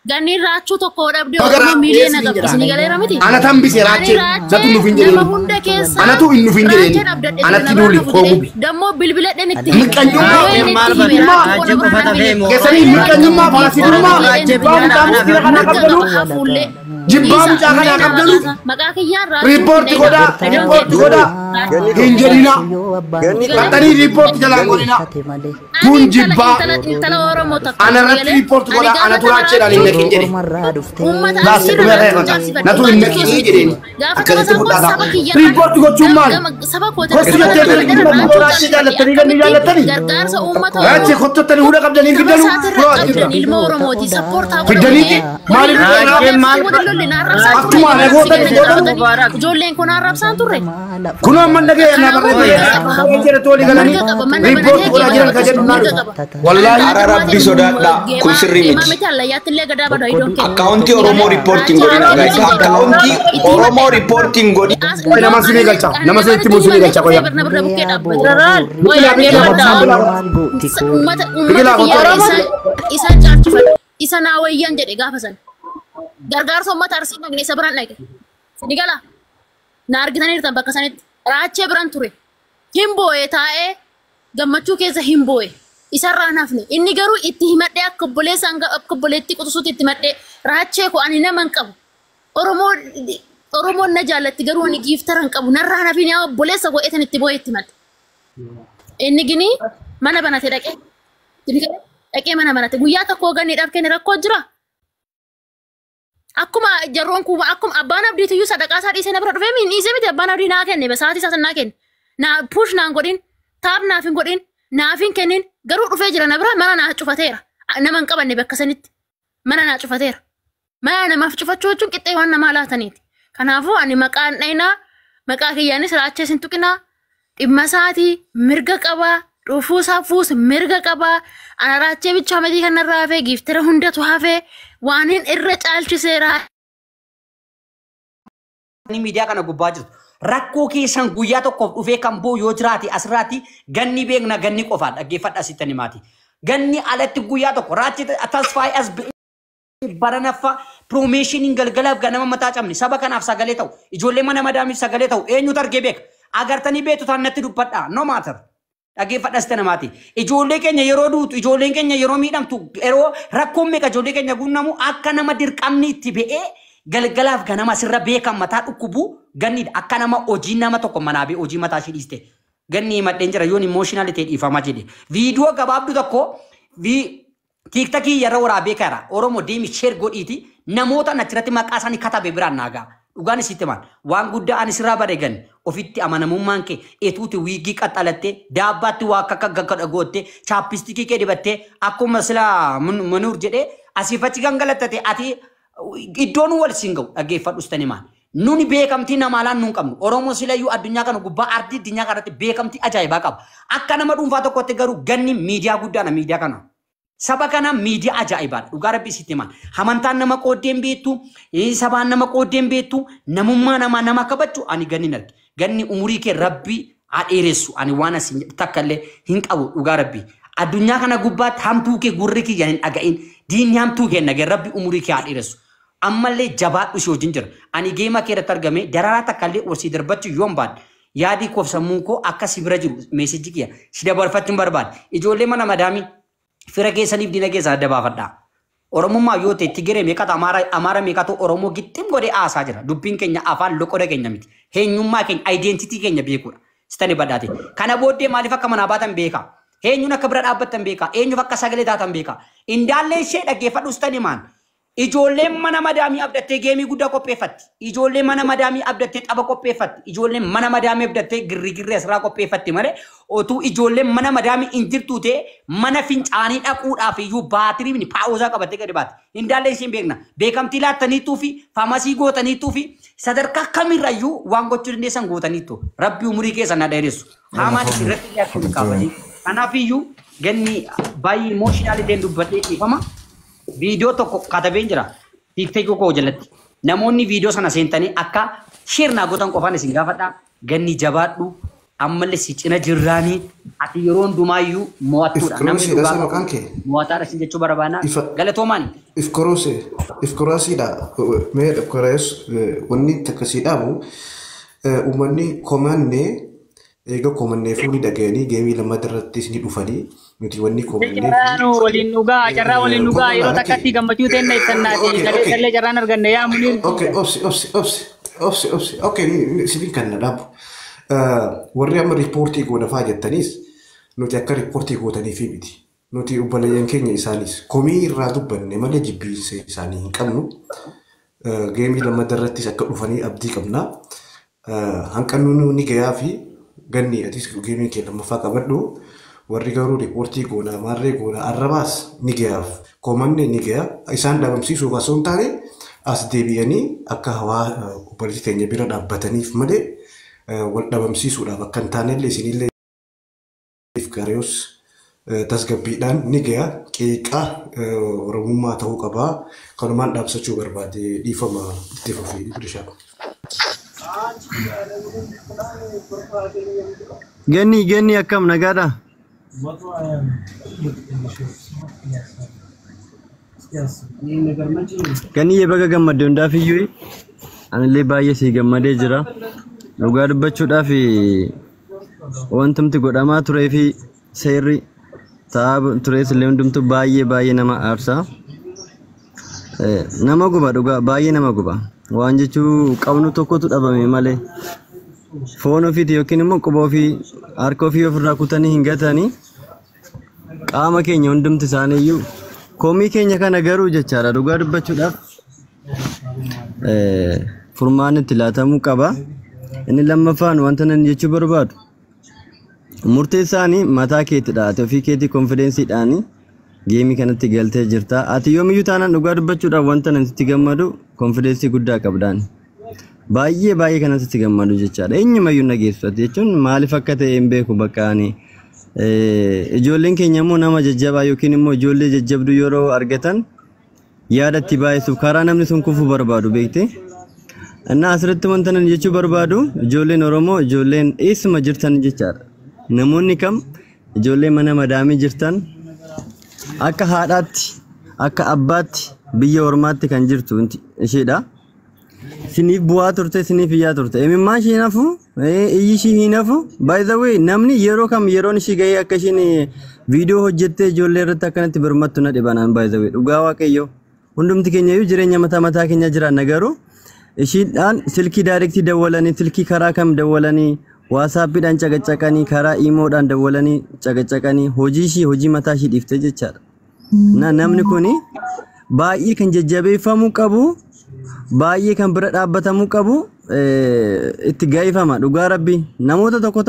Ganni raachuu tokko dhabdee Oromoo miiliyoona qabdi. Isinii galeera miti. Ana tambise raachee natu nuuf hin Nama jedheen. hunda keessaa Anatu hin nuuf hin jedheen. raacheen abdadhe Anatti nama duuli hafu koo jedhee. gubi. Dammoo bilbiladheen itti hime. Miqqanyummaa Yoo inni maal itti hime baddaa? raachuu Raachee koo qofa nama tafee moo? Keessanii miqqanyummaa faasidummaa jibbaa mucaa miskiina kanaa mirga qabdanu qaba hafuullee. jibbaa mucaa kanaa qabdanu Maqaa kiyyaan raachuu riippoorti godhaa riippoorti godhaa hin jedhina. Qaxxanii riippoorti jalaan godhina. Kun jibbaa Intala Oromoo takka. ana irratti riippoorti godhaa anatu raacheedhaan hin naqin jedhe. Uummata Baase asirra dhumee raachuu reefata. caalsifadhe. Natu hin naqinii jedheen. Gaafa Akkanatti tapha fudhata. saba kiyya Riippoorti gochuun maali? Saba koota Gosti jettee beektu raachee jaallattanii ganni jaallattanii. Gargaarsa uummata Raachee kottottanii hunda qabdanii Saba fiddanu. isaatirra Kunoo qabdan achirra. ilma Oromooti. Sappoortaa Fiddaniiti maaliif Raacheen maal Akkuma nagootatti godhamu. Ijoolleen kun arrabsaan turre. Kunoo amma dhagee na barreeffame. Jedhe tooli galanii Mirga qaba mana riippoorti godhaa jiran ka jedhu naa dhufa. Wallaahi Ara rabbi sodaadhaa. Kun sirrii miti. Akkaawuntii Oromoo riippoortiin godhina guys. Akkaawuntii Oromoo riippoortiin godhi. Nama sinii galcha. Nama sinitti muu sinii galcha qoya. Uummata isa caalchifadhu. Isa naa wayyan jedhe gaafa sana. Gargaarsa uummata arsii dhaqne isa biraan dhaqe. Ni gala. Na argitaniirtan bakka sanitti. Raachee biraan ture. Hin boo'e taa'ee gammachuu keessa hin boo'e. Isarraa nafne. Inni garuu itti himadhee akka obboleessa akka obboleetti quxisuutti itti himadhee raachee koo ani nama hin qabu. Oromoo Oromoon na jaallatti garuu ani giiftara hin qabu. Narraa nafin yaa obboleessa godhetan itti boo'e itti himadhe. Inni gini mana banate dhaqee. Dhaqee mana banate. Guyyaa tokko ganniidhaaf kenne rakkoo jira. Akkuma jarroon kuuba akkuma abbaan abdiitu iyyuu sadaqaa isaa dhiisee na bira dhufee miin dhiisee miti abbaan abdii naa kenne sa'aatii isaa naa kenne. Naa push naan godhin taap naaf hin godhin naaf hin kennin garuu dhufee jira na bira mana naa cufateera. Nama hin qabanne bakka sanitti mana naa cufateera. Mana namaaf cufachuu jechuun qixxee waan namaa laataniiti. Kanaafuu ani maqaan dhaynaa maqaa kiyyaanis raachee sin tuqinaa dhimma isaatii mirga qabaa dhufuu isaa fuus mirga qabaa ana raachee bichaa matii kanarraa hafee giiftira hundatu hafee waan hin irra caalchiseera. Miidiyaa kana gubbaa jirtu. Rakkoo keessan guyyaa tokkoof dhufee kan bu'u yoo jiraate asirraatti ganni beekna ganni qofaa dhaggeeffadha asitti himaati. Ganni alatti guyyaa tokko raachi tasfaayee as baranaffa piroomeeshiniin galgalaaf ganama mataa cabne saba kanaaf sagalee ta'u ijoollee mana madaamiif sagalee ta'u eenyutu argee beeka agartanii beektu taan natti dubbadha no matter. Dhaggeeffadha asitti namaati. Ijoollee keenya yeroo duutu, ijoolleen keenya yeroo miidhamtu, yeroo rakkoon meeqa ijoollee keenya guunnamu akka nama dirqamni itti ba'ee galgalaaf ganama asirra beekan mataa dhukkubu gannidha. Akka nama hojii nama tokko manaa ba'e hojii mataa ishee dhiiste. Ganni himadheen jira yoon emotional ta'e dhiifamaa jedhe. Viidiyoo gabaabduu tokko TikTokii yeroo waraabee kara Oromoo deemi share godhiiti namoota achirratti maqaa isaanii katabe biraan naagaa. Dhugaan isitti himan waan guddaa ani sirraa bare gan ofitti amanamummaan kee etuuti wiigii qaxxalattee daabbaatti waa akka akka goottee chapstickii kee dibattee akkuma sila manuur jedhee asiif achi gangalattate ati iddoon wal siin ga'u dhaggeeffadhus tani maal. Nuni beekamtii namaalaan nuun qabnu. Oromoo silayyuu addunyaa kana gubbaa ardii addunyaa kanatti beekamtii ajaa'ibaa qaba. Akka nama dhuunfaa tokkotti garuu ganni miidiyaa guddaadha miidiyaa kana. Saba kana miidiyaa ajaa'ibaadha. Dhugaa rabbi sitti himan. Amantaan nama qooddeen beektu, sabaan nama qooddeen beektu, namummaa namaa nama kabaju ani ganni hin arge. Ganni umurii kee rabbi haa dheeressu. Ani waan asiin jedhu takka illee hin qabu dhugaa rabbi. Addunyaa kana gubbaatti hamtuu kee gurri kiyya hin dhaga'in. Diinni hamtuu kee hin dhaga'in rabbi umurii kee haa dheeressu. Ammallee jabaadhu si wajjin jira. Ani geema kee irratti argame dararaa takka illee ol si darbachuu yoon baadhe. Yaadii koof sammuun koo akka si bira jiru messageii kiyya si dabarfachuu hin barbaade. Ijoollee mana madaamii fira keessaniif diina keessan adda baafadhaa. Oromummaa yoo ta'e Tigiree meeqatu Amaara meeqatu Oromoo gixxim godhee haasaa jira. Dubbiin keenya afaan loqoda keenya miti. Eenyummaa keenya identity keenya beekuudha. Sitani badhaate. Kana booddee maaliif akka manaa baatan beeka. Eenyuun akka bira dhaabbattan beeka. Eenyuuf akka sagalee taatan beeka. Indaallee ishee dhaggeeffadhu sitani maan. Ijoolleen mana madaamii abdattee gameii guddaa qopheeffatti. Ijoolleen mana madaamii abdattee tapha qopheeffatti. Ijoolleen mana madaamii abdattee girrigirri asirraa qopheeffatti malee otuu ijoolleen mana madaamii hin jirtu ta'e mana fincaanii dhaquudhaaf iyyuu baatirii paawusaa qabattee gadi baate. Indaallee isheen beekna. Beekamtii laattaniituu fi faamasii gootaniituu fi sadarkaa kamirrayyuu waan gochuu dandeessan gootaniitu. Rabbi umurii keessan na dheeressu. Hamaan irratti dhiyaachuu hin kaafanii. Kanaaf iyyuu ganni baay'ee emotional ta'een dubbadhee dhiifama. Viidiyoo tokko katabeen jira. TikTokii koo jalatti. Namoonni viidiyoo sana seentanii akka share naa gootan qofaan isin gaafadha. Ganni jabaadhu. Ammallee si cina jirraanii ati yeroo hundumaayyuu mo'attuudha. Namni Ifkiroosiidha isa maqaan kee? Mo'ataadha sin jechuu barbaanna. Galatoomaani. Ifkiroose ifkiroosiidha mee ifkiroos wanni takka sii dhaabu uummanni komannee eega komannee fuuni dhaga'anii geemii lammataa irrattis ni dhufanii nuti wanni komannee. Carraa nu waliin dhugaa carraa waliin dhugaa yeroo takkatti gammachuu teenna ibsannaati kaleessallee carraan arganne yaa Muniir. Okay, obsi obsi obsi obsi obsi okay sifin kan na dhaabu. Warri amma riippoortii goonafaa jettaniis nuti akka riippoortii gootaniifi miti. Nuti obboleeyyan keenya isaanis komii irraa dubbanne malee jibbiinsa isaanii hin qabnu. Geemii lammataa irrattis akka dhufanii abdii qabna. Hanqannu ni gayaa fi ganni atis geemii kee lammaffaa qabadhu. Warri garuu riippoortii goonaa maarree goonaa arrabaas ni gayaaf. Komanne ni gaya. Isaan dhabamsiisuuf osoo hin taane as deebi'anii akka hawaa obboleettii teenya bira dhaabbataniif malee wal dhabamsiisuudhaaf akka hin taanellee isinillee gareos tasgabbiidhaan ni gaya qeeqaa oromummaa ta'uu qabaa kanumaan dhaabsachuu barbaade dhiifama itti fufee bilishaa. Ganni ganni akkam nagaadha? Ganni baga gammadde hundaaf iyyuu anillee baay'ee sii gammadee jira. Dhugaa dubbachuudhaaf wantumti godhamaa turee fi seerri ta'aa tures illee hundumtu baay'ee baay'ee nama aarsa. Nama guba dhugaa baay'ee nama guba. Waan jechuu qabnu tokkotu dhabame malee. Foon ofiiti yookiin immoo quba ofii harka ofii ofirraa kutanii hin gatanii qaama keenya hundumti isaaniiyyuu komii keenya kana garuu jechaadha dhugaa dubbachuudhaaf furmaanni itti laatamuu qaba. Inni lammaffaan wanta nan jechuu barbaadu murtee isaanii mataa keettidha. Ati ofii keetii konfidensiidhaan geemii kanatti galtee jirta. Ati yoomiyyuu taanaan dhugaa dubbachuudhaaf wanta nan sitti gammadu konfidensii guddaa qabdaan. Baay'ee baay'ee kanan sitti gammadu jechaadha. Eenyumayyuu nageessu ati jechuun maaliif akka ta'e hin beeku bakka ani. Ijoolleen keenya immoo nama jajjabaa yookiin immoo ijoollee jajjabduu yeroo argatan yaada itti baay'isuuf karaa namni sun kufuu barbaadu beekte. እና asirratti wanta nan jechuu barbaadu ijoolleen Oromoo ijoolleen eessuma jirtan jechaadha. Namoonni kam ijoollee mana madaamii jirtan akka haadhaatti akka abbaatti biyya ormaatti kan jirtu isheedha. Siniif bu'aa turte siniif iyyaa turte. Imimmaan ishee hin hafu iyyi ishee hin hafu. By the way namni yeroo kam yeroon ishee gahee akka isheen viidiyoo hojjettee ijoollee irratti akkanatti birmattu na dhibanaan by the way dhugaa waaqayyo. Hundumti keenya iyyuu jireenya mataa mataa keenya jiraanna garuu ishiidhaan silkii daayirektii dawwalanii silkii karaa kam dawwalanii waasaappiidhaan caqacaqanii karaa iimoodhaan dawwalanii caqacaqanii hojii ishii hojii mataa ishii dhiiftee jechaadha. Na namni kuni baay'ee kan jajjabeeffamuu qabu baay'ee kan bira dhaabbatamuu qabu itti gaa'ifama dhugaa rabbi namoota tokko